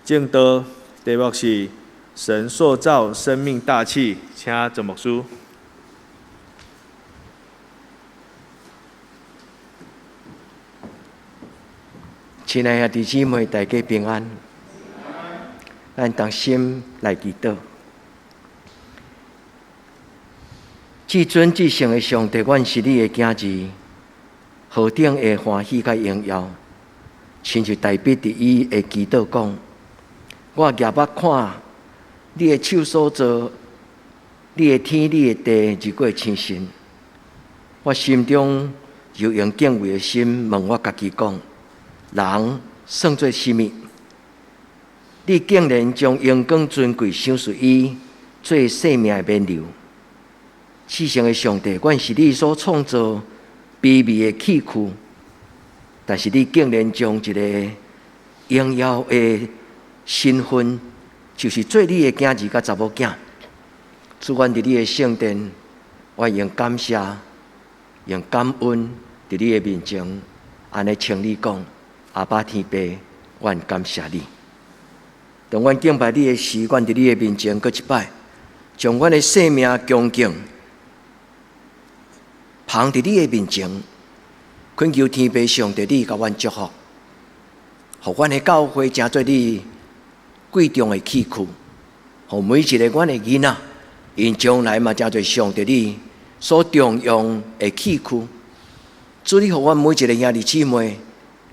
證道，題目是神塑造生命大器，請鄭牧師。親愛的弟兄姊妹，大家平安。咱同心來祈禱。至尊至聖的上帝，阮是你的囝兒，何等的歡喜佮榮耀！親像大衛佇伊的祈禱講：我舉目看你的手所造，你的天，你的地，日月星辰，我心中就用敬畏的心問我家己講：人算做啥物？你竟然將榮光尊貴賞賜伊做生命的勉勵。至聖的上帝，阮是你所創造卑微的器具，但是你竟然將一個榮耀的身份，就是做你的囝兒佮查某囝。主，阮佇你的聖殿，我用感謝、用感恩，佇你的面前，按呢稱你講，阿爸天父，阮感謝你。當阮敬拜你的時，阮佇你的面前閣一擺，將阮的生命恭敬捧佇你的面前，懇求天父上帝，你共阮祝福，予阮的教會成做你貴重的器具，予每一个阮的囡仔，𪜶將來嘛成做上帝你所重用的器具。主，你予阮每一个兄弟姊妹，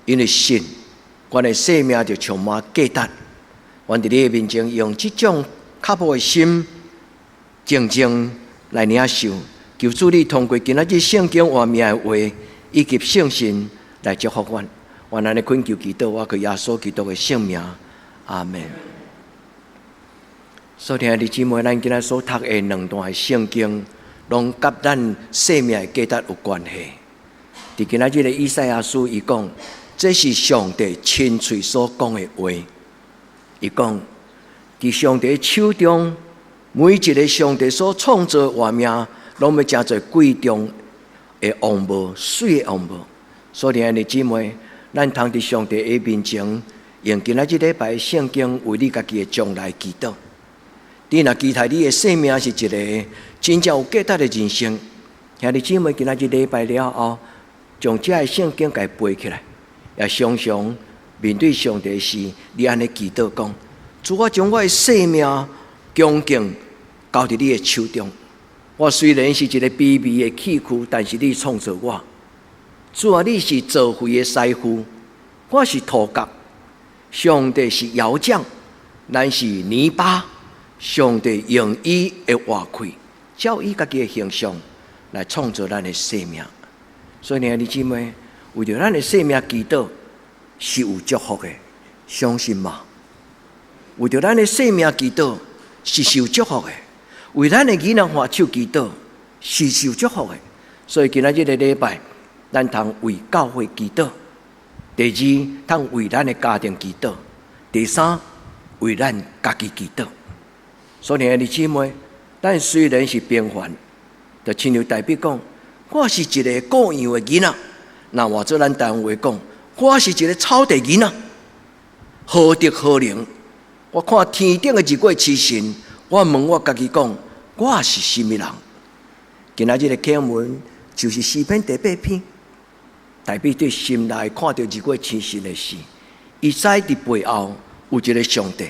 因為信，阮的生命就充滿價值。阮佇你的面前，用這種較無的心，靜靜來領受。求主你通過今仔日聖經活命的話，以及聖神來祝福阮。阮按呢懇求祈禱，我靠耶穌基督的聖名，阿們。所聽的姊妹，咱今仔所讀的兩段的聖經，攏佮咱生命的價值有關係。佇今仔日的以賽亞書，伊講，這是上帝親喙所講的話。伊講，佇上帝手中，每一个上帝所創造的活命，攏欲成做貴重的王帽，媠的王帽。所以，兄弟姊妹，咱通佇上帝的面前，用今仔這禮拜的聖經為你家己的將來祈禱。你若期待你的生命是一个真正有價值的人生，兄弟姊妹，今仔日禮拜了後，將這个聖經共背起來，也常常面對上帝時，你按呢祈禱講：主，我將我的生命恭敬交佇你的手中。我雖然是一个卑微的器具，但是你創造我。主啊，你是造肥的師傅，我是塗工。上帝是窯匠，咱是泥巴。上帝用伊的活氣，照伊家己的形象來創造咱的生命。所以，兄弟姊妹，為著咱的生命祈禱是有祝福的，相信嗎？為著咱的生命祈禱是受祝福的，為咱的囡仔換手祈禱是受祝福的。所以今仔日這個禮拜，咱通為教會祈禱；第二，通為咱的家庭祈禱；第三，為咱家己祈禱。所以兄弟姊妹，咱雖然是平凡，就親像大衛講，我是一个羔羊的囡仔。若換做咱台灣話講，我是一个草地囡仔，何德何能？我看天頂的日月星辰，我問我家己講，我是啥物人？今仔日的經文就是詩篇第八篇，大衛對心內看著日月星辰的時，伊知佇背後有一个上帝，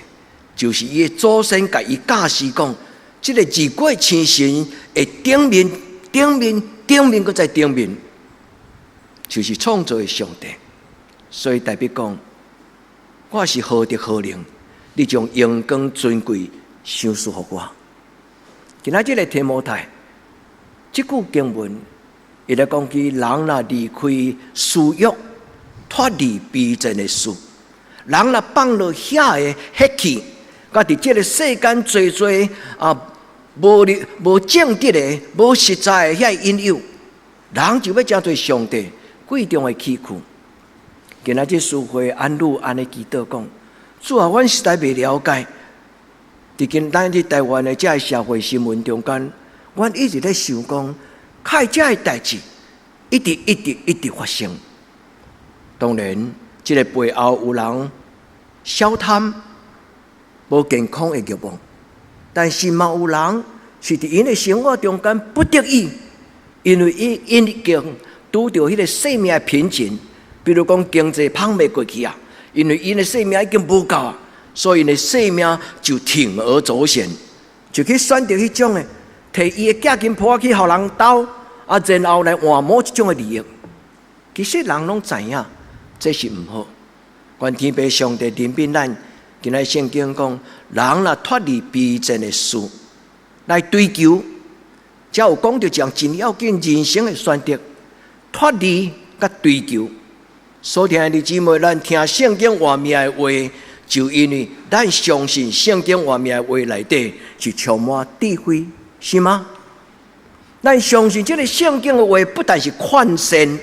就是伊的祖先共伊教示講，這个日月星辰的頂面、頂面、頂面，閣再頂面，就是創造的上帝。所以大衛講，我是何德何能？你將榮光尊貴賞賜予我。今仔日的提摩太，這句經文，伊咧講起人若離開私欲，脫離卑賤的事，人若放落遐个血氣，佮佇這个世間濟濟啊無理無正直的、無實在的遐引誘，人就欲成做上帝貴重的器具。今仔日書會按女按呢祈禱講：主啊，阮實在袂了解，佇今咱佇台灣的這个社會新聞中間，阮一直咧想講，開這个代誌一直一直一直發生。當然，這个背後有人小貪，無健康的慾望。但是嘛有人是佇𪜶的生活中間不得已，因為伊已經拄著彼个生命的瓶頸，比如講經濟膨袂過去啊，因為𪜶的生命已經無夠啊，所以𪜶的生命就鋌而走險，就去選擇彼種的，提伊的寄金鋪去予人偷，啊，然後來換某一種的利益。其實人攏知影，這是毋好。願天父上帝憐憫咱。今仔聖經講，人若脫離卑賤的事來追求，才有講著一項真要緊人生的選擇，脫離佮追求。所聽的姊妹，咱聽聖經活命的話，就因為咱相信聖經活命的話內底是充滿智慧，是嗎？咱相信這个聖經的話不但是勸善，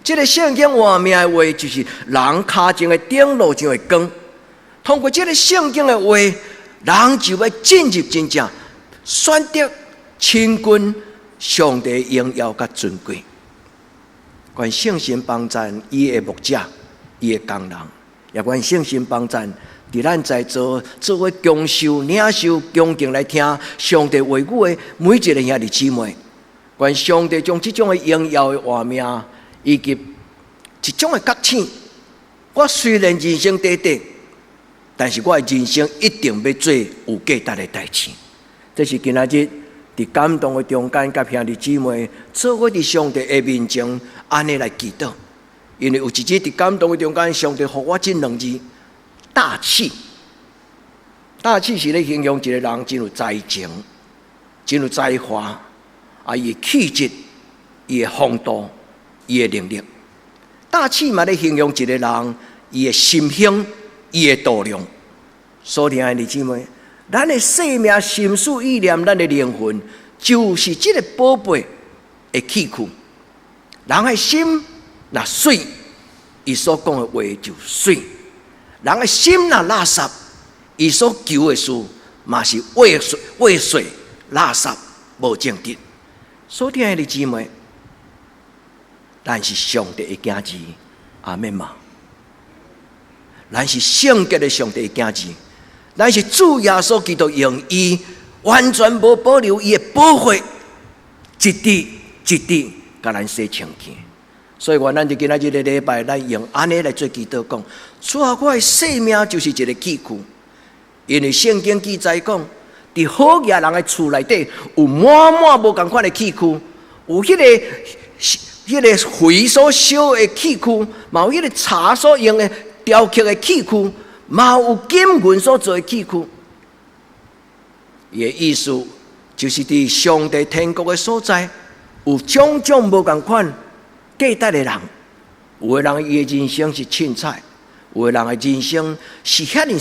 這个聖經活命的話就是人跤前的燈，路上的光。通過這个聖經的話，人就欲進入真正選擇親近上帝榮耀佮尊貴。願聖神幫贊伊的牧者，伊的工人，也願聖神幫贊佇咱在座做伙共受、領受、恭敬來聽上帝話語的每一个兄弟姊妹。願上帝將這種的榮耀的活命，以及一種的覺醒。我雖然人生短短，但是我的人生一定欲做有價值的代誌。這是今仔日佇感動的中間，佮兄弟姊妹做伙佇上帝的面前，按呢來祈禱。因為有一日佇感動的中間，上帝予我這兩字：大氣。大氣是咧形容一個人真有才情、真有才華，啊，伊的氣質、伊的風度、伊的能力。大氣嘛咧形容一個人，伊的心胸、伊的度量。所聽的弟姊妹，咱的生命、心思意念、咱的靈魂，就是這个寶貝的器具。人的心若媠，伊所講的話就媠；人的心若垃圾，伊所求的事嘛是秽穢垃圾無正直。所聽的弟姊妹，咱是上帝的囝兒，阿們嗎？咱是聖潔的上帝的囝兒，咱是主耶穌基督用伊完全無保留伊的寶血，一滴一滴共咱洗清氣。所以，願咱佇今仔日个禮拜，咱用按呢來做祈禱，講：主啊，我的生命就是一个器具。因為聖經記載講，佇好額人的厝內底有滿滿無仝款的器具，有彼个火所燒的器具，嘛有彼个柴所用的雕刻的器具，嘛有金銀所做的器具。伊的意思就是佇上帝天國的所在，有種種無仝款價值的人，有的人伊的人生是凊彩，有的人的人生是遐爾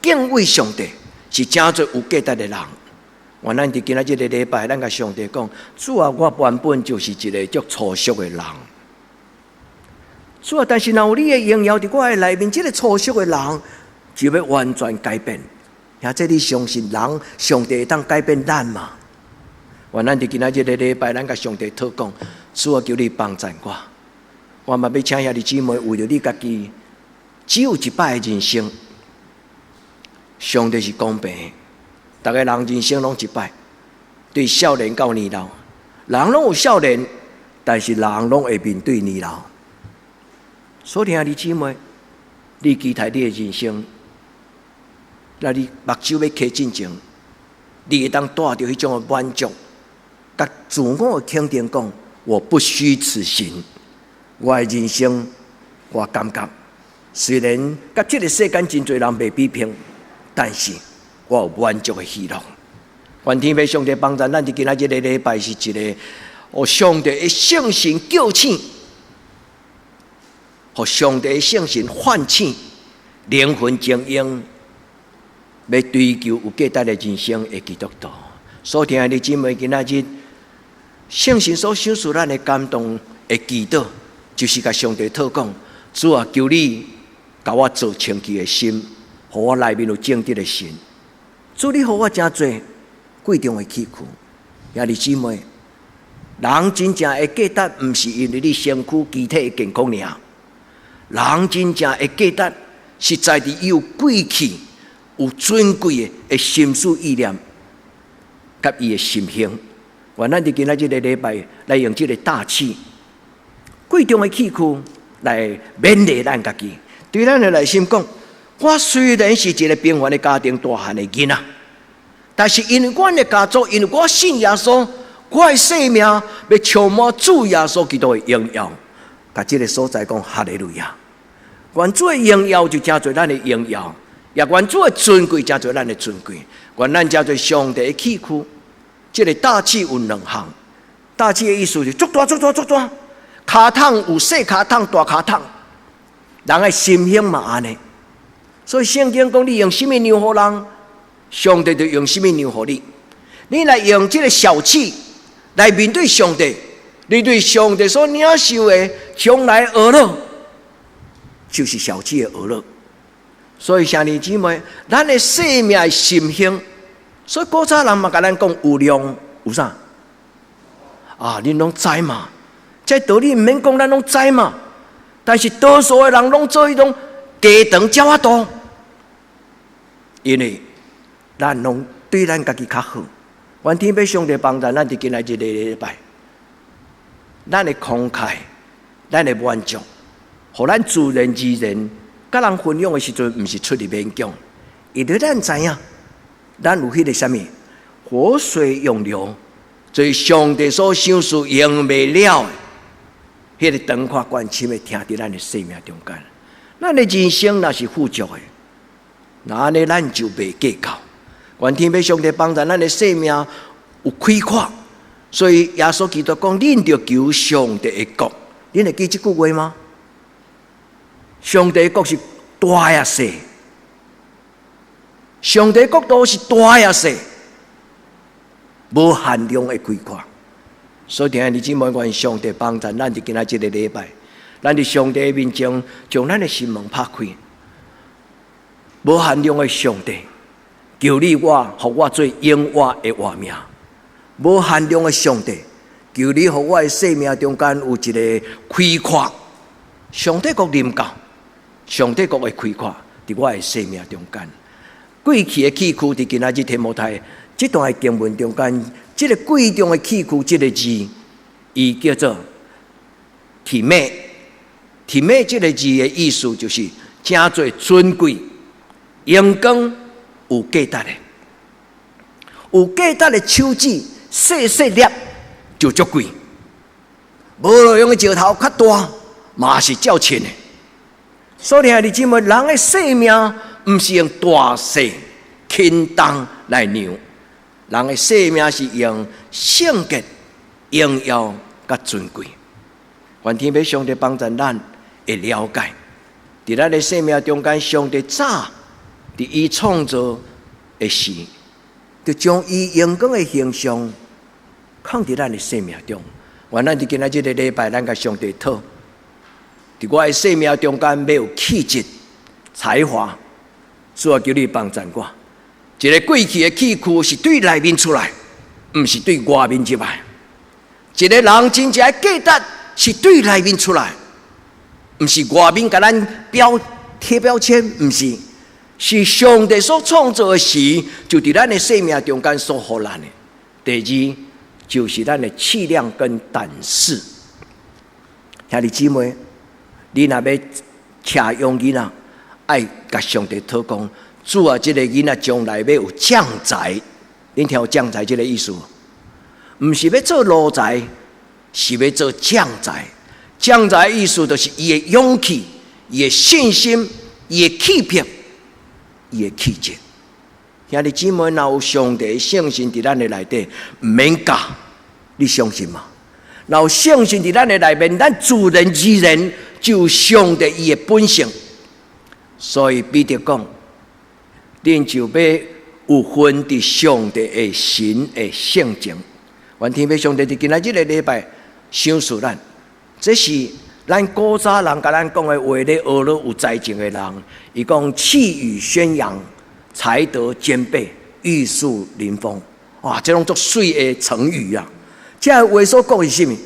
敬畏上帝，是誠濟有價值的人。願咱佇今仔這个禮拜，咱共上帝講：主啊，我原本就是一个足粗俗的人。主啊，但是若有你的榮耀佇我的內面，這个粗俗的人就欲完全改變。或者你相信人，上帝會當改變咱嗎？願咱佇今仔這个禮拜，咱共上帝禱告，主啊，求你幫贊我。我嘛欲請兄弟姊妹為著你家己，只有一擺的人生。上帝是公平的，逐个人人生攏一擺，對少年到年老，人攏有少年，但是人攏會面對年老。所以兄弟姊妹，你期待你的人生，那你目睭欲開進前，你會當帶著彼種的滿足，佮自我的肯定講：我不虛此行，我的人生，我感覺雖然佮這个世間真濟人袂比拼，但是我有滿足的喜樂。願天父上帝幫助咱，佇今仔這个禮拜是一个，予上帝的聖神叫醒，予上帝的聖神喚醒靈魂精英，欲追求有價值的人生的基督徒。所聽的姊妹，今仔日聖神所賞賜咱的感動的祈禱，就是共上帝禱講：主啊，求你共我造清氣的心，予我內面有正直的心。主，你予我成做貴重的器具。兄弟姊妹，人真正的價值，毋是因為你身軀機體的健康爾。人真正的價值，是在佇伊有貴氣，有尊貴的心思意念，佮伊的心胸。願咱佇今仔這個禮拜來用這個大器貴重的器具來勉勵咱家己，對咱的內心講：我雖然是一個平凡的家庭大漢的囡仔，但是因為阮的家族，因為我信耶穌，我的生命欲充滿主耶穌基督的榮耀。共這個所在講哈利路亞。願主的榮耀就成做咱的榮耀，也願主的尊貴成做咱的尊貴。願咱成做上帝的器具。這個大器有兩項，大器的意思是足大足大足大，跤桶有細跤桶、大跤桶，人的心胸嘛按呢。所以聖經講，你用啥物量予人，上帝就用啥物量予你。你來用這個小氣來面對上帝，你對上帝所領受的將來訛樂，就是小氣的訛樂。所以兄弟姊妹，咱的生命的心胸，所以古早人嘛共咱講有量有啥？啊，恁攏知嘛？這道理毋免講，咱攏知嘛。但是多數的人攏做彼種雞腸鳥仔肚，因為咱攏對咱家己較好。願天父上帝幫助咱佇今仔日這個禮拜，咱的慷慨，咱的滿足，予咱自然而然，佮人分享的時陣，毋是出於勉強，因為咱知影，咱有彼個啥物活水湧流，就是上帝所賞賜用袂了的，彼個長闊高深的疼佇咱的生命中間。咱的人生若是富足的，那按呢咱就袂計較。願天父上帝幫助咱的生命有開闊，所以耶穌基督講：恁著求上帝的國，恁會記這句話嗎？上帝的國是大抑細？上帝國度是大抑細？無限量的開闊。所以，兄弟姊妹，願上帝幫助咱佇今仔這個禮拜，咱佇上帝面前將咱的心門拍開，無限量的上帝，求你我，予我做永活的活命。無限量的上帝，求你予我的生命中間有一個開闊。上帝國臨到，上帝國的開闊，佇我的生命中間。貴氣的器具，佇今仔日提摩太這段的經文中間，這個貴重的器具，這個字，伊叫做 time。time 這個字的意思就是誠濟尊貴、榮光、有價值的。有價值的手指，細細粒就足貴。無路用的石頭較大，嘛是照稱的。所以兄弟姊妹，人的生命毋是用大細輕重來量，人的生命是用聖潔、榮耀佮尊貴。願天父上帝幫助咱會了解，佇咱的生命中間，上帝早佇伊創造的時，就將伊榮光的形象囥佇咱的生命中。願咱佇今仔這個禮拜，咱共上帝討，佇我的生命中間欲有氣質、才華，主啊，求你幫助我。一個貴氣的器具是對內面出來，毋是對外面入來。一個人真正的價值是對內面出來，毋是外面共咱標貼標籤，毋是，是上帝所創造的時，就佇咱的生命中間所予咱的。第二，就是咱的氣量跟膽識。兄弟姊妹，你若欲飼養囡仔，愛共上帝討講，主啊，這個囡仔將來欲有將才，恁聽有將才這個意思？毋是欲做奴才，是欲做將才。將才意思就是伊的勇氣、伊的信心、伊的氣魄、伊的氣質。兄弟姊妹，若有上帝的聖神佇咱的內底，毋免教，你相信嗎？若有聖神佇咱的內面，咱自然而然就有上帝伊的本性。所以彼得講，恁就欲有份佇上帝的神的性情。願天父上帝佇今仔這個禮拜賞賜咱，這是咱古早人共咱講的話咧，學了有才情的人，伊講氣宇軒揚，才德兼備，玉樹臨風。哇，這攏足媠的成語啊！這個話所講是啥物？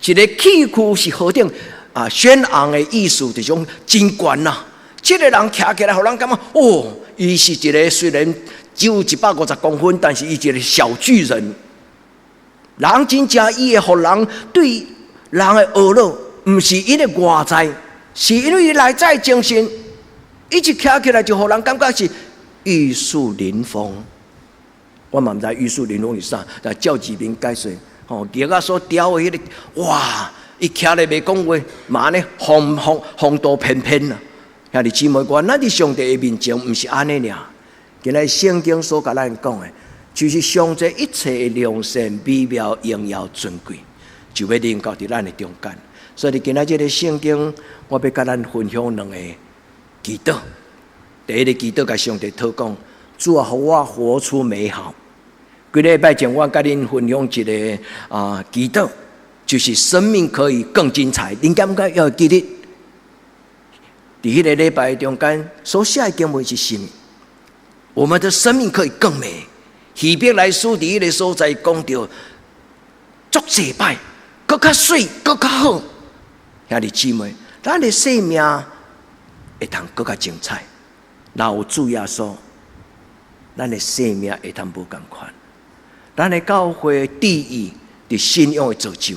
一個器具是何等啊軒昂的意思，就是講真懸呐。這個人徛起來，予人感覺哦，伊是一个雖然只有150公分，但是伊一個小巨人。人真正伊會予人對人的懊惱，毋是因為外在，是因為伊內在精神。伊一徛起來就予人感覺是玉樹臨風。我嘛毋知玉樹臨風是啥，但趙志明解說，吼，蠍仔所雕的彼個，哇！伊徛咧袂講話，嘛按呢風風風度翩翩啊！兄弟姊妹，原來佇上帝的面前毋是按呢爾。今仔聖經所共咱講的，就是上帝一切的良善、美妙、榮耀、尊貴，就欲臨到佇咱的中間。所以，今仔這个聖經，我欲共咱分享兩個祈禱。第一个祈禱，共上帝禱講：主啊，予我活出美好。幾禮拜前，我共恁分享一个祈禱，就是生命可以更精彩。恁敢敢猶會記得？佇彼个禮拜中間所寫的經文是啥物？我們的生命可以更美。希伯來書佇彼个所在講著，足濟擺，閣較媠，閣較好。兄弟姊妹，咱的生命會通閣較精彩。若有主耶穌，咱的生命會通無仝款。咱的教會地位佇信仰的造就，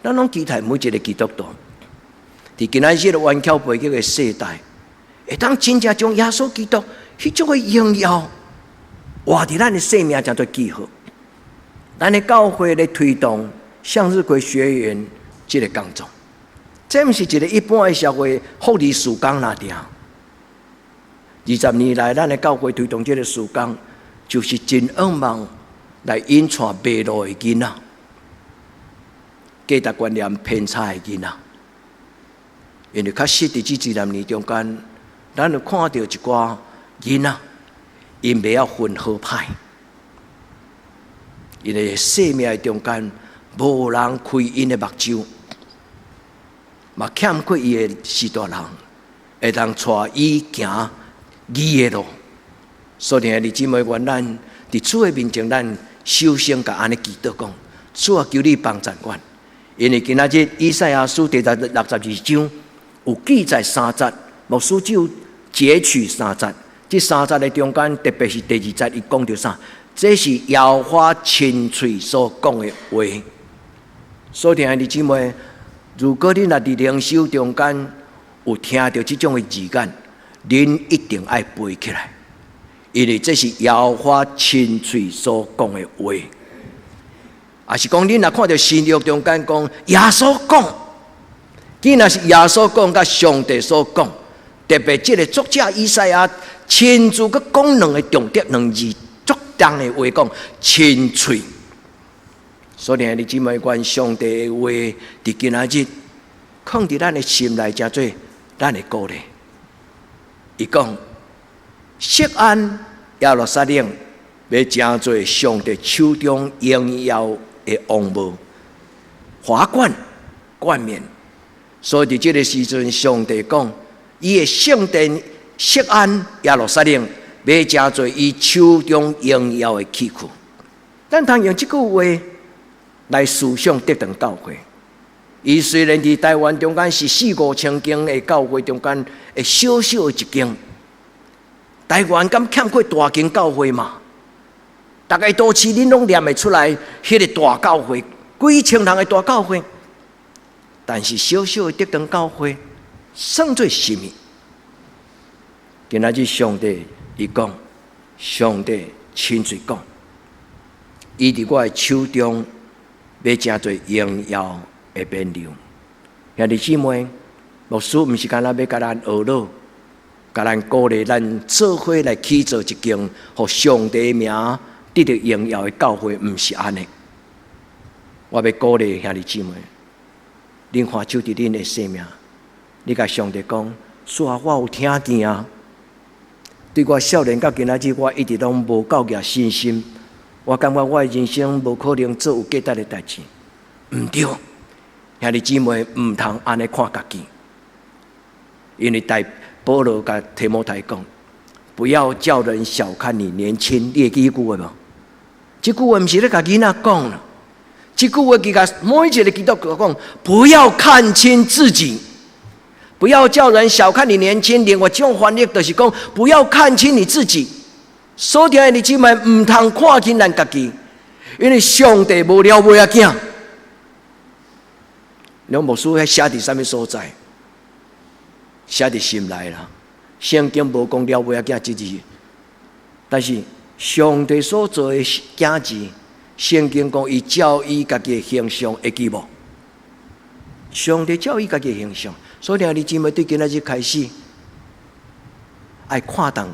咱攏期待每一个基督徒，佇今仔日個頑強背逆的世代，會當真正將耶穌基督彼種的榮耀，活佇咱的生命成做記號。咱的教會咧推動向日葵學園這个工作，這毋是一个一般的社會福利事工爾爾。20年來，咱的教會推動這个事工，就是真向望來引帶迷路的囡仔，價值觀念偏差的囡仔。因為確實佇這幾十年中間，咱有看著一寡囡仔，𪜶袂曉分好歹，𪜶的生命的中間，無人開𪜶的目睭，嘛欠缺伊的序大人，會當帶伊行義的路。所以，兄弟姊妹，願咱佇主的面前，咱首先共按呢祈禱講：主啊，求你幫贊阮。因為今仔日以賽亞書第62章有記載三節，牧師只有截取三節。這三節的中間，特別是第二節，伊講著啥？這是耶和華親喙所講的話。所以，兄弟姊妹，如果恁若佇靈修中間有聽著這種的字眼，恁一定愛背起來，因為這是耶和華親喙所講的話。抑是講，恁若看著新約中間講耶穌講，既然是耶穌講，佮上帝所講，特別這个作者以賽亞親自閣講兩个重點兩字足重的話講親喙。所以，兄弟姊妹，願上帝的話佇今仔日，囥佇咱的心內，成做咱的鼓勵。伊講，錫安耶路撒冷欲成做上帝手中榮耀的王帽、華冠、冠冕。所以佇這个時陣，上帝講，伊的聖殿錫安耶路撒冷欲成做伊手中榮耀的器具。咱通用這句話來思想得堂教會。伊雖然佇台灣中間是四五千間的教會中間的小小的一間，台灣敢欠缺大間教會嘛？逐个都市恁攏念會出來，彼个大教會幾千人的大教會，但是小小的得堂教會算做啥物？今仔日上帝伊講，上帝親嘴講，伊佇我的手中欲成做榮耀的冕旒。兄弟姊妹，牧師毋是干焦欲共咱呵咾，共咱鼓勵咱做伙來起造一間，予上帝名得著榮耀的教會，毋是按呢。我欲鼓勵兄弟姊妹，恁看手佇恁的生命，你共上帝講，主啊，我有聽見啊。對我少年到今仔日，我一直攏無夠額信心。我感覺我的人生無可能做有價值的代誌，毋對，兄弟姊妹毋通按呢看家己，因為大保羅共提摩太講，不要叫人小看你年輕。你會記彼句話無？這句話毋是咧共囡仔講啦，這句話其實每一个基督徒講，不要看輕自己，不要叫人小看你年輕。另外一種翻譯就是講，不要看輕你自己。所以兄弟姊妹毋通看輕咱家己，因為上帝無鳥尾仔囝。梁牧師彼寫佇啥物所在？寫佇心內啦。聖經無講鳥尾仔囝這字，但是上帝所造的囝兒，聖經講伊照伊家己的形象，會記無？上帝照伊家己的形象，所以兄弟姊妹對今仔日開始愛看重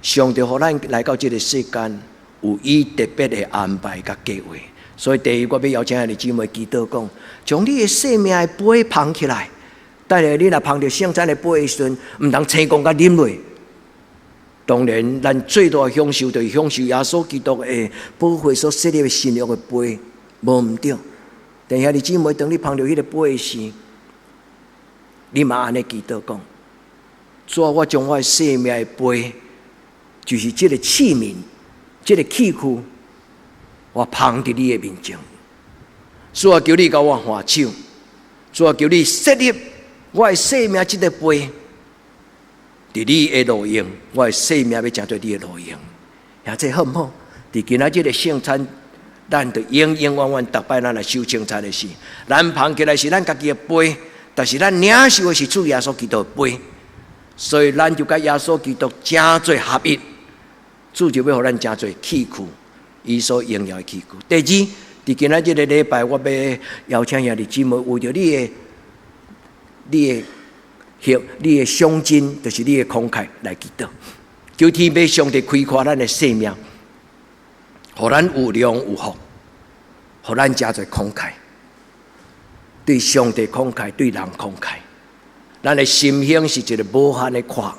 上帝，予咱來到這個世間，有伊特別的安排佮計劃。所以第一，我欲邀請兄弟姊妹祈禱講，將你的生命的杯捧起來。等下你若捧著聖餐的杯的時陣，毋通青公共啉落。當然，咱最大的享受就是享受耶穌基督的寶血所設立的新約的杯，無毋對。但兄弟姊妹，當你捧著彼个杯時，你嘛按呢祈禱講：主啊，我將我的生命的杯，就是這个器皿，這个器具，我捧佇你的面前。主啊，求你共我換手，主啊，求你設立我的生命這个杯，佇你的路用，我的生命欲成做你的路用，兄這好毋好？佇今仔這个聖餐，咱就永永遠遠逐擺咱來守聖餐的時，咱捧起來是咱家己的杯，但是咱領受的是主耶穌基督的杯，所以咱就佮耶穌基督成做合一，主就欲予咱成做器具，伊所榮耀的器具。第二，佇今仔這个禮拜，我欲邀請兄弟姊妹為著你的賞金，就是你的慷慨來祈禱，求天父上帝開闊咱的生命，予咱有量有福，予咱誠濟慷慨，對上帝慷慨，對人慷慨。咱的心胸是一個無限的闊，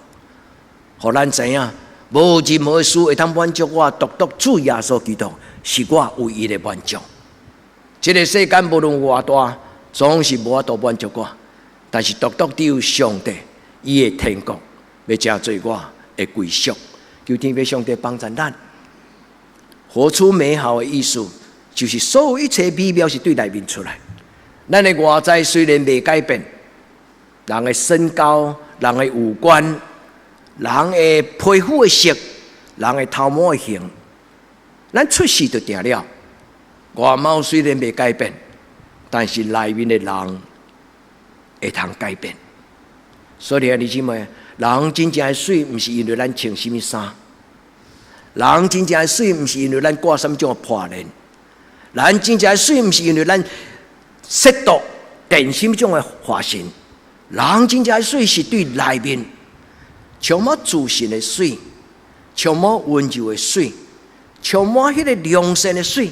予咱知影，無任何事會當滿足我，獨獨主耶穌基督是我唯一的滿足。這个世間無論偌大，總是無法度滿足我。但是獨獨只有上帝，伊的天國欲成做我的歸宿。求天父上帝幫助咱，活出美好的意思，就是所有一切美妙是對內面出來。咱的外在雖然袂改變，人的身高、人的五官、人的皮膚的色、人的頭毛的型，咱出世就定了。外貌雖然袂改變，但是內面的人會通改變。所以兄弟姊妹，人真正的媠，毋是因為咱穿啥物衫；人真正的媠，毋是因為咱掛啥物種的破鏈；人真正的媠，毋是因為咱攝度電啥物種的髮型。人真正的媠是對內面充滿自信的媠，充滿溫柔的媠，充滿彼个良善的媠，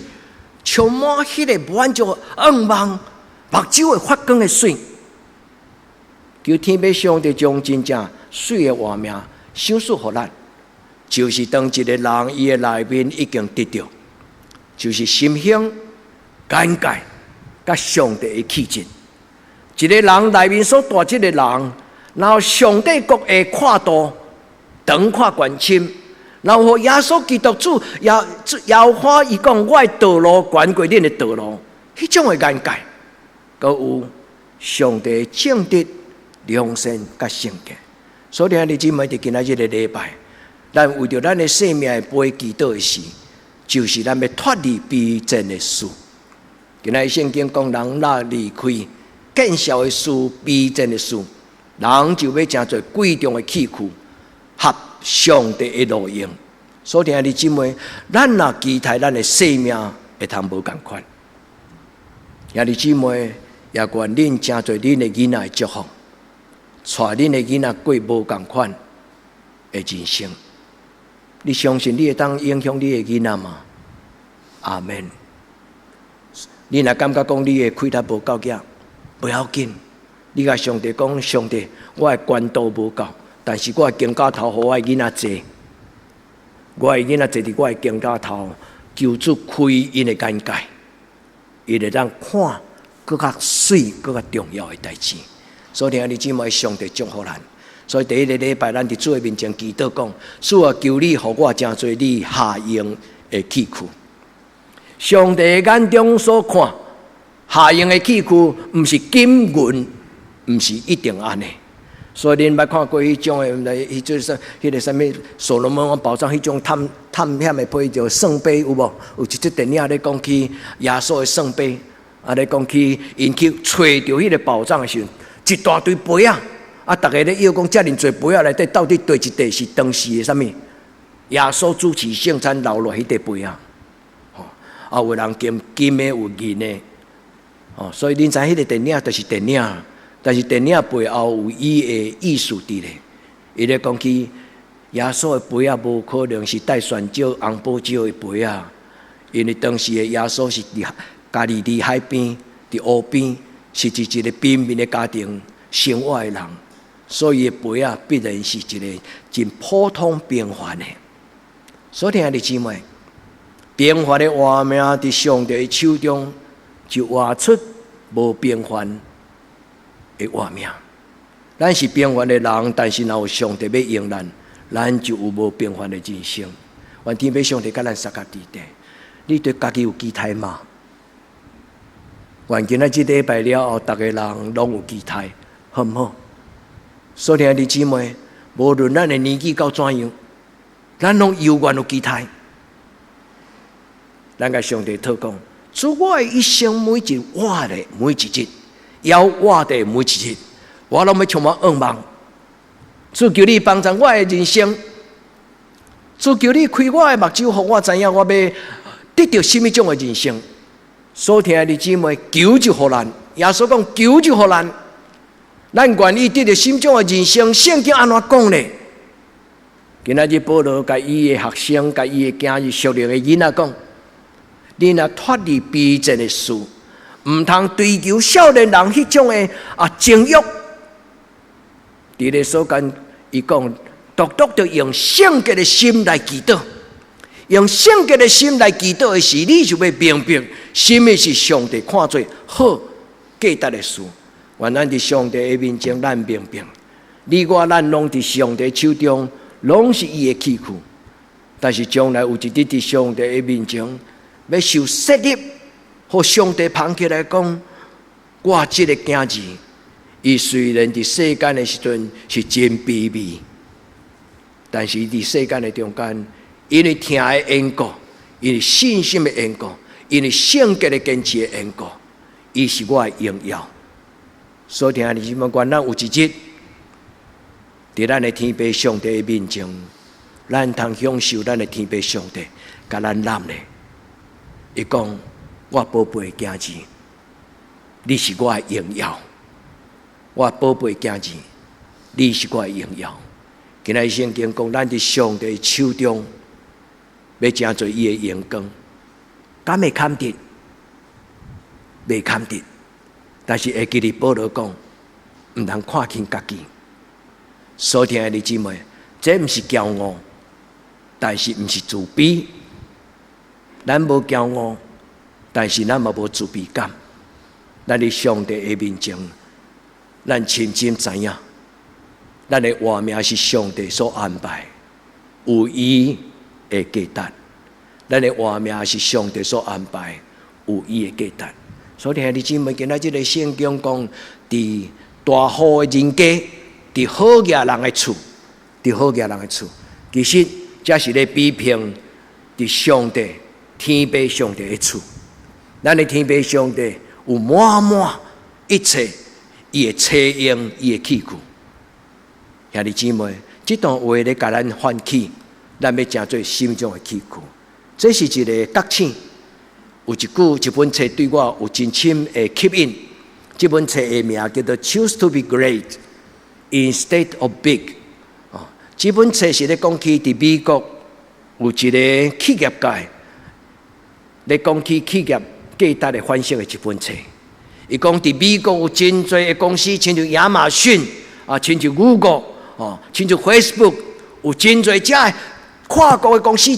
充滿彼个滿足願望、目睭會發光的媠。求天父上帝將真正媠的畫面賞賜予咱，就是當一个人伊的內面已經得著，就是心胸、眼界、佮上帝的氣質。一个人內面所帶這个人，然後上帝國的闊度、長闊懸深，然後耶穌基督主耶耶和華伊講我的道路懸過恁的道路，彼種的眼界，閣有上帝正直、良善佮聖潔。所以兄弟姊妹，佇今仔這个禮拜，咱為著咱的生命的杯祈禱的時，就是咱欲脫離卑賤的事。今仔聖經講，人若離開見笑的事、卑賤的事，人就欲成做貴重的器具，合上帝的路用。所以兄弟姊妹，咱若期待咱的生命會通無仝款，兄弟姊妹，也願恁成做恁的囡仔的祝福，帶恁的囡仔過無仝款的人生。你相信你會當影響你的囡仔嗎？阿門。你若感覺講你的氣力無夠額，不要緊，你共上帝講，上帝，我的權度無夠，但是我的肩胛頭予我的囡仔坐，我的囡仔坐佇我的肩胛頭，求主開𪜶的眼界，伊會當看閣較媠、閣較重要的代誌。所以兄弟姊妹，上帝祝福咱。所以第一个禮拜，咱佇主的面前祈禱講：主啊，求你予我成做你合用的器具。上帝眼中所看合用的器具，毋是金銀，毋是一定按呢。所以恁捌看過彼種的，彼種啥，彼個啥物所羅門王寶藏彼種探險的批叫聖杯有無？有一出電影咧講起耶穌的聖杯，啊咧講起𪜶去揣著彼個寶藏的時陣，一大堆杯仔，啊，逐家咧臆講遮爾濟杯仔內底到底佗一塊是當時的啥物？耶穌主持聖餐留落彼塊杯仔，吼，啊有人金金的，有銀的，哦，所以恁知彼個電影就是電影。但是電影背後有伊的意思佇咧，伊咧講起耶穌的杯仔無可能是帶酸酒、紅寶酒的杯仔，因為當時的耶穌是佇加利利海邊、佇湖邊，是佇一個貧民的家庭生活的人，所以伊的杯仔必然是一個真普通平凡的。所以兄弟姊妹，平凡的活命佇上帝的手中，就活出無平凡的活命。咱是平凡的人，但是若有上帝欲用咱，咱就有無平凡的人生。願天父上帝佮咱相佮佇咧。你對家己有期待嗎？願今仔這禮拜了後，逐个人攏有期待，好毋好？所以兄弟姊妹，無論咱的年紀到怎樣，咱攏猶原有期待。咱共上帝禱告，主，我的一生每一活的每一日，猶活的每一日，我攏欲充滿向望。主，求你幫助我的人生，主，求你開我的目睭，予我知影我欲得著啥物種的人生。所聽的姊妹，求就予咱，耶穌講求就予咱，咱願意得著啥物種的人生，聖經按怎講呢？今仔日保羅共伊的學生、共伊的囝兒、屬靈的囡仔講：你若脫離卑賤的事，毋通追求少年人彼種的啊情慾。佇咧所間，伊講，獨獨著用聖潔的心來祈禱，用聖潔的心來祈禱的時，你就欲明白，啥物是上帝看做好價值的事。願咱佇上帝的面前，咱明白，你我咱攏佇上帝手中，攏是伊的器具。但是將來有一日佇上帝的面前，欲受設立，予上帝捧起來講，我這个囝兒，伊雖然佇世間的時陣是真卑微，但是佇世間的中間，因為疼的緣故，因為信心的緣故，因為聖潔的堅持的緣故，伊是我的榮耀。所以兄弟姊妹，願咱有一日，佇咱的天父上帝的面前，咱通享受咱的天父上帝共咱攬咧。伊講：我寶貝囝兒，你是我的榮耀。我寶貝囝兒，你是我的榮耀。今仔日聖經講，咱佇上帝手中，欲成做伊的榮光，敢會堪得？袂堪得。但是會記得保羅講，毋通看輕家己。所聽的弟姊妹，這毋是驕傲，但是毋是自卑。咱無驕傲，但是咱嘛無自卑感。咱佇上帝的面前，咱深深知影，咱的活命是上帝所安排，有伊的價值。咱的活命是上帝所安排，有伊的價值。所以兄弟姊妹，今仔這个聖經講，佇大戶的人家，佇好額人的厝，佇好額人的厝，其實這是咧比拼佇上帝天父上帝的厝。咱的天父上帝有滿滿一切伊的車用，伊的器具。兄弟姊妹，這段話咧共咱喚起，咱欲成做啥物種的器具。這是一個覺醒。有一句，這本冊對我有真深的吸引。這本冊的名叫做《Choose to be Great Instead of Big》。哦，這本冊是咧講起佇美國有一個企業界，咧講起企業價值的反省的一本冊。伊講佇美國有真濟的公司，親像亞馬遜啊，親像 Google 哦，親像 Facebook，有真濟遮跨國的公司，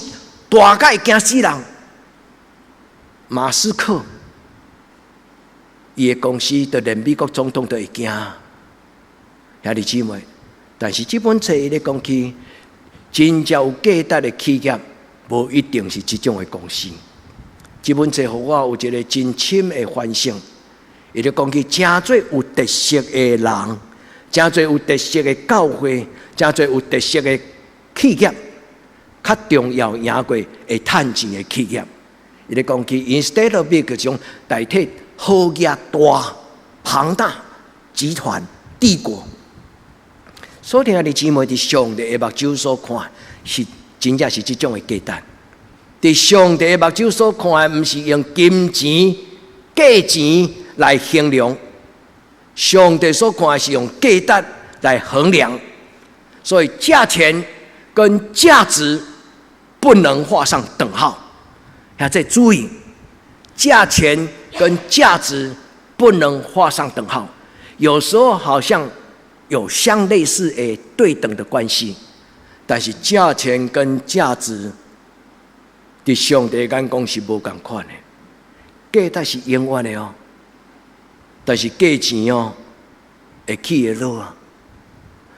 大甲會驚死人。馬斯克，伊的公司就連美國總統都會驚，兄弟姊妹。但是這本冊伊咧講起，真正有價值的企業，無一定是這種的公司。這本冊予我有一個真深的反省。伊就講起誠濟有特色的人，誠濟有特色的教會，誠濟有特色的企業，較重要贏過會趁錢的企業。伊咧講起 instead of big 種代替好額大龐大集團帝國。所以兄弟姊妹，佇上帝的目睭所看，是真正是這種的價值。佇上帝的目睭所看的，毋是用金錢、價錢來衡量，上帝所看的是用價值來衡量。所以價錢跟價值不能畫上等號。要再注意，價錢跟價值不能畫上等號。有時候好像有相類似的對等的關係，但是價錢跟價值，佇上帝眼光是無仝款的。價值是永遠的哦，但是價錢哦，會起會落啊。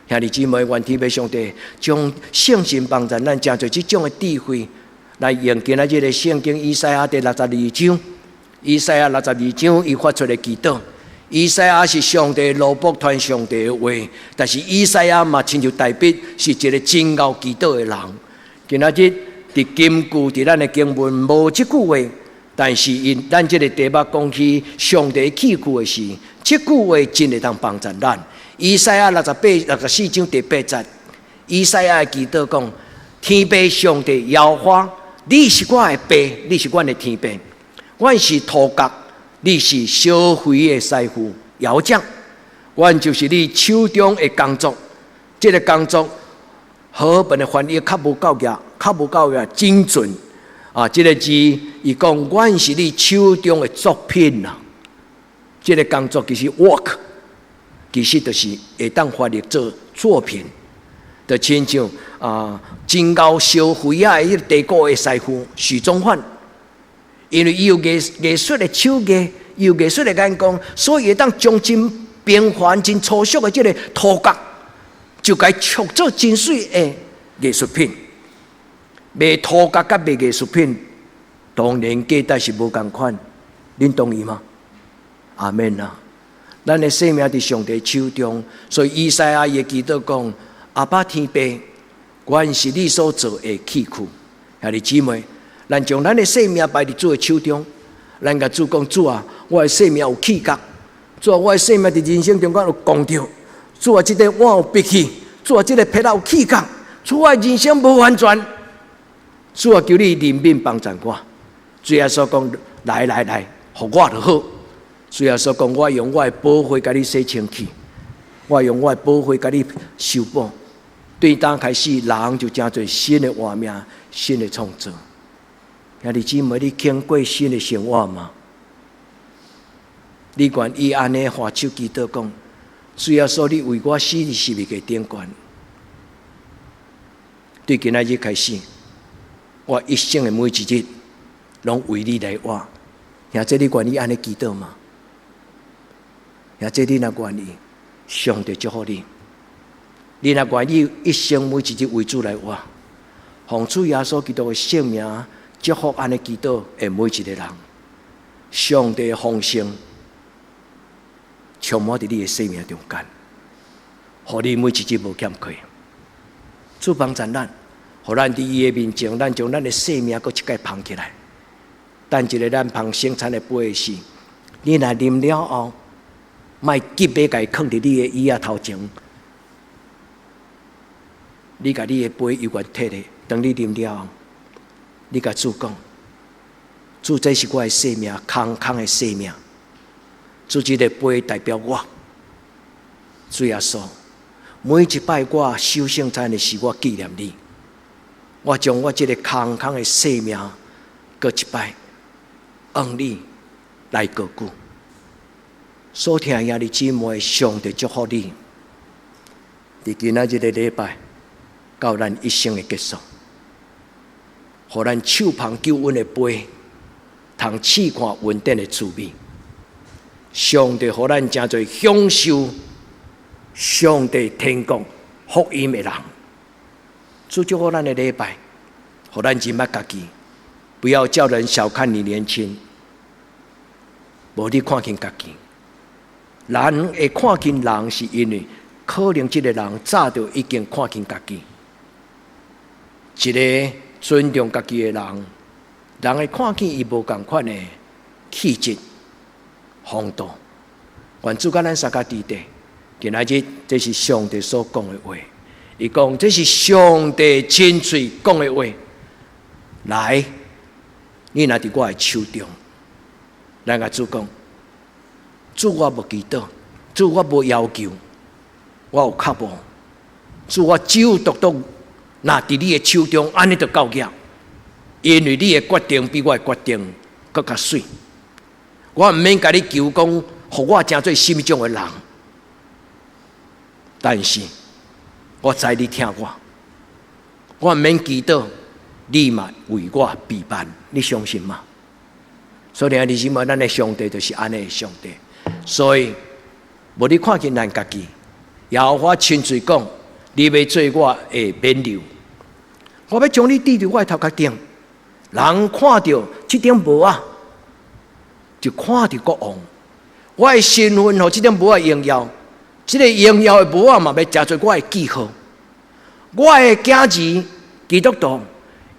兄弟姊妹，願天父上帝將聖神幫助咱，誠濟這種的智慧，來用今仔日的聖經以賽亞第六十二章，以賽亞六十二章，伊發出的祈禱。以賽亞是上帝奴僕，傳上帝的話，但是以賽亞嘛親像大衛是一個真𠢕祈禱的人。今仔日佇金句佇咱的經文無這句話，但是因咱這个題目講起上帝器具的時，這句話真會當幫助咱。以賽亞64章第八節，以賽亞祈禱講：天父上帝耶和華，你是我的爸，你是阮的天父，阮是塗工，你是燒肥的師傅窯匠，阮就是你手中的工作。這个工作和合本的翻譯較無夠額，較無夠額精準啊！這个字伊講，阮是你手中的作品啊。這个工作其實 work，其實就是會當翻譯做作品，就親像啊，真𠢕燒肥仔的彼個地鼓的師傅許宗範，因為伊有藝術的手藝，伊有藝術的眼光，所以會當將真平凡、真粗俗的這个塗角，就共伊塑做真媠的藝術品。賣塗角佮賣藝術品，當然價值是無仝款，恁同意嗎？阿們啊！咱的生命佇上帝手中，所以以賽亞伊會祈禱講：阿爸天父，阮是你所造的器具。兄弟姊妹，咱將咱的生命擺佇主的手中，咱共主講：主啊，我的生命有氣角；主啊，我的生命佇人生中間有摃著；主啊，這个碗有迫去；主啊，這个彼仔有氣角；主啊，人生無完全。主啊，求你憐憫幫助我。主耶穌講：來來來，予我就好。主耶穌講：我用我的寶血共你洗清氣，我用我的寶血共你修補。對當開始，人就成做新的活命，新的創造。兄弟姊妹，你經過新的生活嗎？你願意按呢揮手祈禱講：主耶穌，你為我死佇十字架頂懸。對今仔日開始，我一生的每一日，攏為你來活。兄弟，你願意按呢祈禱嗎？兄弟，你若願意，上帝祝福你。你若願意一生每一日為主來活，奉主耶穌基督的聖名祝福按呢祈禱的每一個人。上帝的豐盛充滿佇你的生命中間，予你每一日無欠缺。主幫助咱，予咱佇伊的面前，咱將咱的生命閣一擺捧起來。等一下咱捧聖餐的杯時，你若啉了後，莫急欲共伊囥佇你的椅仔頭前，你共你的杯猶原提咧，當你啉了後，你共主講：主，這是我的生命，空空的生命。主，這个杯代表我。主耶穌，每一擺我守聖餐的時，我紀念你。我將我這个空空的生命，閣一擺，用你來高舉。所聽兄弟姊妹，上帝祝福你。佇今仔日个禮拜，到咱一生的結束，予咱手捧救恩的杯，通試看恩典的滋味。上帝予咱成做享受上帝天國福音的人。主祝福咱的禮拜，予咱認捌家己，不要叫人小看你年輕，無你看輕家己。人會看輕人，是因為可能這个人早就已經看輕家己。一个尊重家己的人，人會看見伊無仝款的氣質、風度。願主佮咱相佮佇底，今仔日這是上帝所講的話。伊講這是上帝親喙講的話。來，你若佇我的手中，咱共主講，主我無祈禱，主我無要求，我有較無？主我只有獨獨若佇你的手中，按呢就夠額。因為你的決定比我的決定閣較媠。我毋免共你求講，予我成做啥物種的人，但是我知你疼我，我毋免祈禱，你嘛為我備辦，你相信嗎？所以兄弟姊妹，咱的上帝就是按呢的上帝。所以，無你看輕咱家己，耶和華親嘴講，你欲做我的冕旒，我欲將你戴佇我的頭殼頂。人看著這頂帽仔，就看著國王。我的身份予這頂帽仔榮耀，這个榮耀的帽仔嘛，欲成做我的記號。我的囝兒基督徒，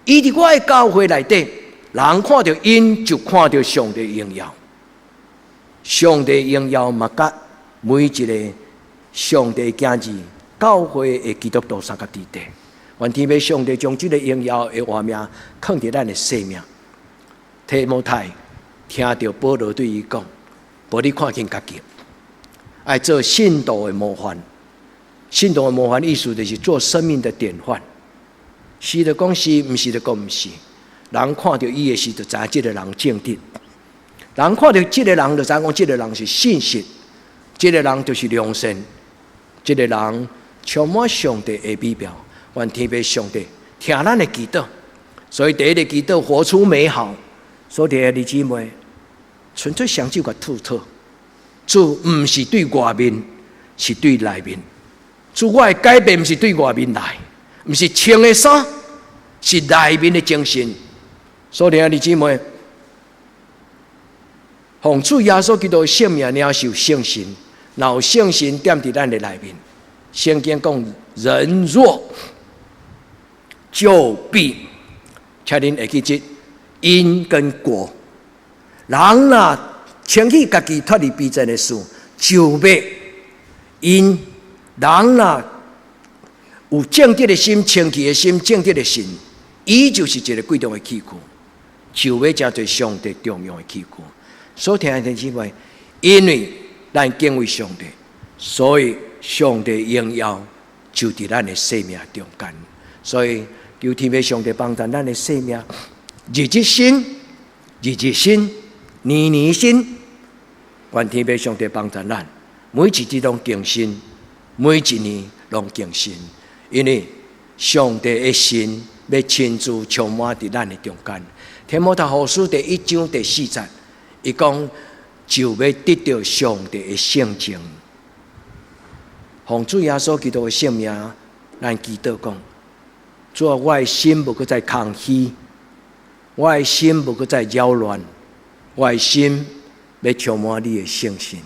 伊佇我的教會內底，人看著𪜶就看著上帝榮耀。上帝榮耀嘛，佮每一个上帝囝兒教會的基督徒相佮佇底。願天父上帝將這个榮耀的畫面囥佇咱的生命。提摩太聽著保羅對伊講：無你看輕家己，愛做信徒的模範。信徒的模範意思就是做生命的典範。是就講是，毋是就講毋是。人看著伊的時，就知影這个人正直。人看著這个人，就知影講這个人是信實，這个人就是良善，這个人充滿上帝的美妙。願天父上帝聽咱的祈禱，所以第一个祈禱活出美好。所以兄弟姊妹，純粹雙手共吐吐。主毋是對外面，是對內面。主我的改變毋是對外面來，毋是穿的衫，是內面的精神。所以兄弟姊妹，奉主耶穌基督的聖名領受聖神，若有聖神踮佇咱的內面，聖經講人若就必，請恁會記這因跟果。人若清去家己脫離卑賤的事，就欲因人若有正直的心、清氣的心、正直的心，伊就是一个貴重的器具，就欲成做上帝重用的器具。所以兄弟姊妹，因為咱敬畏上帝，所以上帝榮耀就佇咱的生命中間。所以求天父上帝幫助咱的生命，日日新，日日新，年年新。願天父上帝幫助咱，每一日攏更新，每一年攏更新。因為上帝的神欲親自充滿佇咱的中間。提摩太後書第一章第四節，伊講就欲得著上帝的聖情。奉主耶穌基督的聖名，咱祈禱講：主啊，我的心無閣再空虛，我的心無閣再擾亂，我的心欲充滿你的聖神。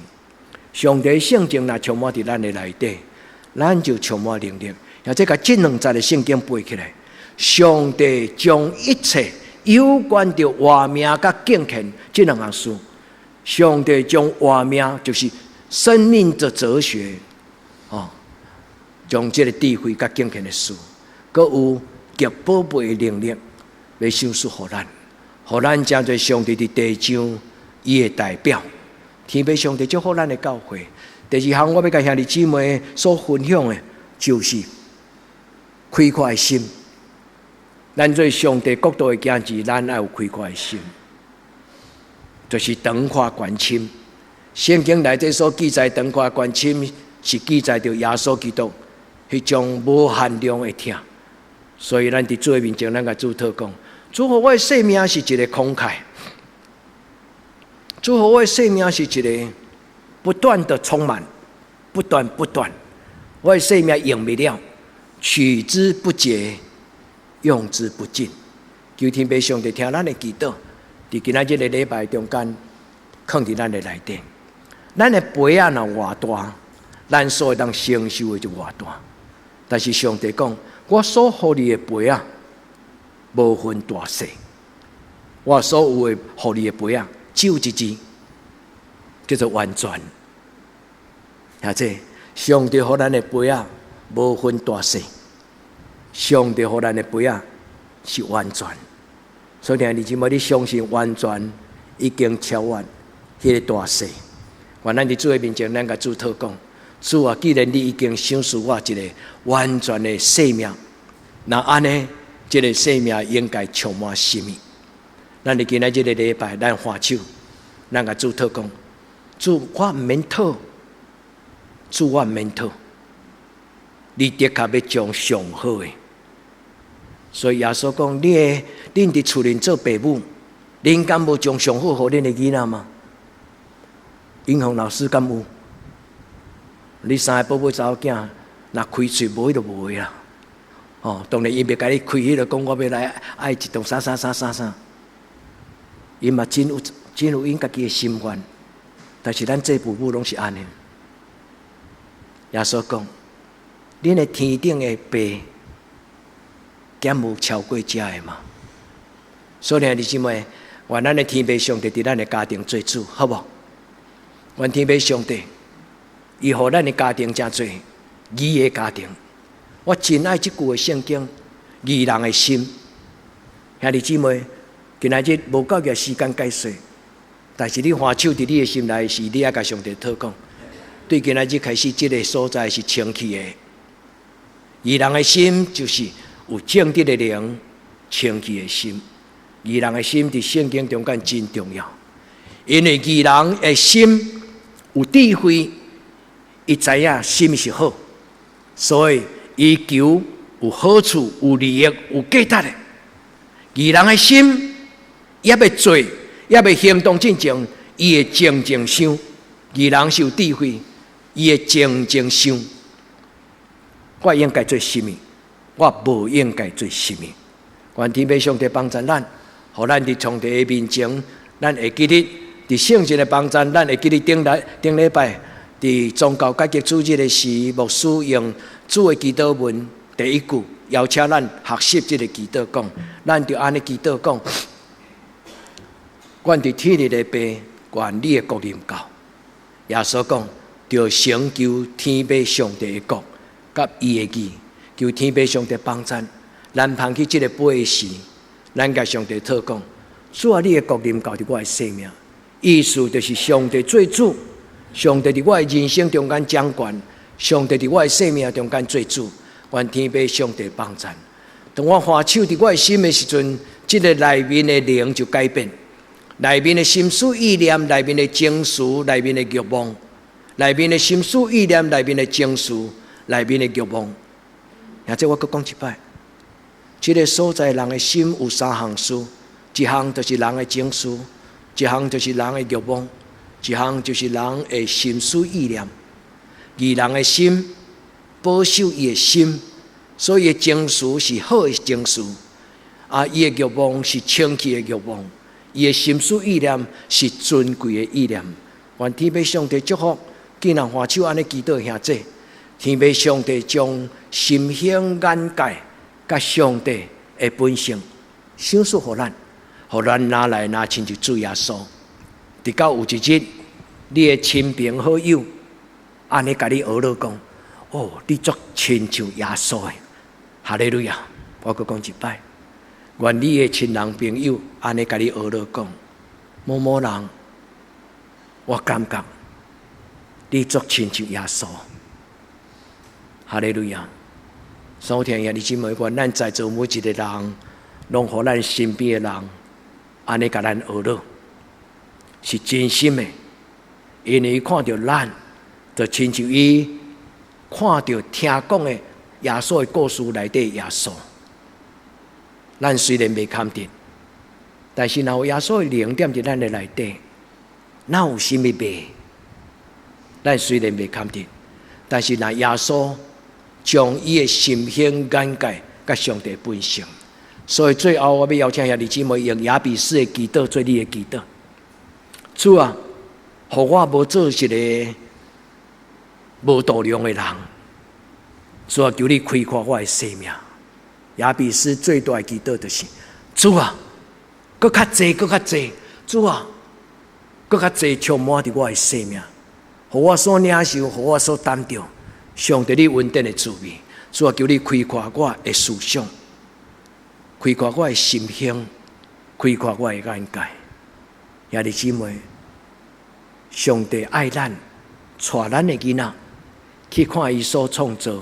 上帝聖情若充滿佇咱的內底，咱就充滿能力。或者共這兩節的聖經背起來，上帝將一切有關著活命佮敬虔這兩項事，上帝將活命就是生命的哲學，哦，將這个智慧佮敬虔的事，閣有極寶貝的能力，欲賞賜予咱，予咱成做上帝佇地上伊的代表。天父上帝祝福咱的教會。第二項，我欲共兄弟姊妹所分享的，就是開闊的心。咱做上帝國度的囝兒，咱愛有開闊的心，就是長闊懸深。聖經內底所記載長闊懸深，是記載著耶穌基督彼種無限量的疼。所以咱佇主的面前，咱共主禱講：主予我的生命是一个慷慨，主予我的生命是一个不斷的充滿，不斷不斷，我的生命用袂了，取之不竭，用之不盡。求天父上帝聽咱的祈禱，佇今仔這个禮拜中間，囥佇咱的內底。咱的杯仔若偌大，咱所會當承受的就偌大。但是上帝講，我所予你的杯仔，無分大細。我所有的予你的杯仔，只有一字，叫做完全。兄弟，上帝予咱的杯仔，無分大細。上帝予咱的杯仔是完全。所以兄弟姊妹，你相信完全已經超越彼个大細。願咱佇主的面前，咱共主禱講：主啊，既然你已經賞賜我一個完全的生命，那按呢，這个生命應該充滿啥物？咱佇今仔這个禮拜，咱還手，咱共主禱講：主，我毋免討，主我毋免討，你的確欲將上好的。所以耶穌講：你的恁佇厝裡做爸母，恁敢無將上好予恁的囡仔嗎？英雄老師敢有？你三个寶貝查某囝，若開喙無彼就無的啦。哦，當然伊袂共你開彼个講，我欲來愛一棟啥啥啥啥啥。伊嘛真有真有𪜶家己的心願，但是咱做父母攏是按呢。耶穌講：恁的天頂的爸，敢無超過這个嗎？所以兄弟姊妹，願咱的天父上帝佇咱的家庭做主，好無？願天父上帝，伊予咱的家庭成做義的家庭。我真愛這句的聖經，義人的心。兄弟姊妹，今仔日無夠嘅時間解說，但是你還手佇你的心內時，你愛共上帝禱講，對今仔日開始，這个所在是清氣的。義人的心就是有正直的靈，清氣的心。義人的心佇聖經中間真重要，因為義人的心有智慧，伊知影啥物是好，所以伊求有好處、有利益、有價值的。義人的心猶未做，猶未行動進前，伊會靜靜想。義人是有智慧，伊會靜靜想。我應該做啥物？我無應該做啥物？願天父上帝幫助咱，予咱佇上帝的面前，咱會記得佇聖神的幫助，咱會記得頂禮頂禮拜佇宗教改革主日的時，牧師用主的祈禱文第一句邀請咱學習這个祈禱，講，咱就按呢祈禱講：阮佇天日的爸，願你的國臨到。耶穌講，著先求天父上帝的國佮伊的義，求天父上帝幫助咱捧起這个杯時，咱共上帝禱講：主啊，你的國臨到佇我的生命，意思就是上帝做主，上帝佇我的人生中間掌權，上帝佇我的生命中間做主，願天父上帝幫助。當我還手佇我的心的時陣，這个內面的靈就改變，內面的心思意念、內面的情緒、內面的慾望、內面的心思意念、內面的情緒、內面的慾望。或者我閣講一擺，這个所在人的心有三項事，一項就是人的情緒，一項就是人的慾望，一項就是人的心思意念。義人的心保守伊的心，所以情緒是好的情緒，啊，伊的慾望是清氣的慾望，伊的心思意念是尊貴的意念。願天父上帝祝福，既然還手按呢祈禱兄弟，天父上帝將心胸眼界佮上帝的本性賞賜予咱，予咱若來若親像主耶穌。直到有一日，你的親朋好友按呢共你學落講：哦，你足親像耶穌的，哈利路亞！我閣講一擺，願你的親人朋友按呢共你學落講：某某人，我感覺你足親像耶穌，哈利路亞！所聽兄弟姊妹，願咱在座每一个人，攏予咱身邊的人按呢共咱學落，是真心的，因為伊看著咱，就親像伊看著聽講的耶穌的故事內底耶穌。咱雖然袂堪得，但是若有耶穌的靈踮佇咱的內底，哪有啥物袂？咱雖然袂堪得，但是若耶穌將伊的心胸眼界佮上帝本性，所以最後我欲邀請兄弟姊妹用雅比斯的祈禱做你的祈禱。主啊，予我無做一个無度量的人。主啊，求你開闊我的生命。雅比斯最大的祈禱就是：主啊，閣較濟，閣較濟，主啊，閣較濟充滿佇我的生命，予我所領受，予我所擔著，上帝你恩典的滋味。主啊，求你開闊我的思想，開闊我的心胸，開闊我的眼界。兄弟姊妹，上帝愛咱，帶咱的囡仔去看伊所創造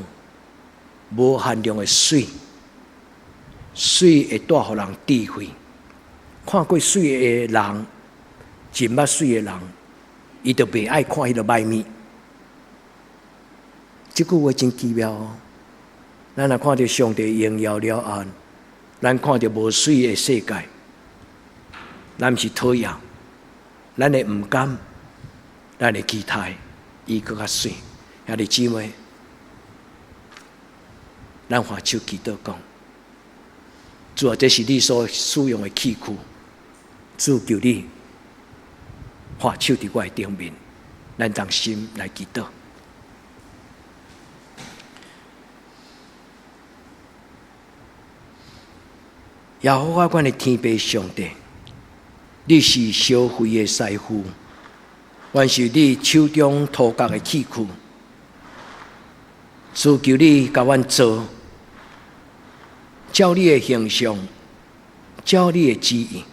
無限量的媠，媠會帶予人智慧。看過媠的人，真捌媠的人，伊就袂愛看彼个歹物。這句話真奇妙哦。咱若看著上帝榮耀了後，咱看著無媠的世界，咱毋是討厭，咱會毋甘，咱會期待伊閣較媠。兄弟姊妹，咱揮手祈禱講：主啊，這是你所使用的器具，主求你揮手佇我的頂面，咱同心來祈禱。耶和華阮的天父上帝，你是燒肥的師傅，阮是你手中塗角的器具。主求你共阮做，照你的形象，照你的旨意，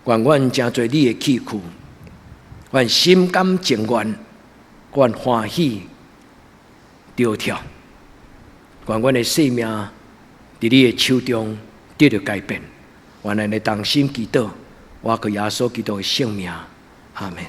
願阮成做你的器具，阮心甘情願，阮歡喜著跳，願阮的生命佇你的手中得著改變。願咱的同心祈禱，我靠耶穌基督的聖名，阿門。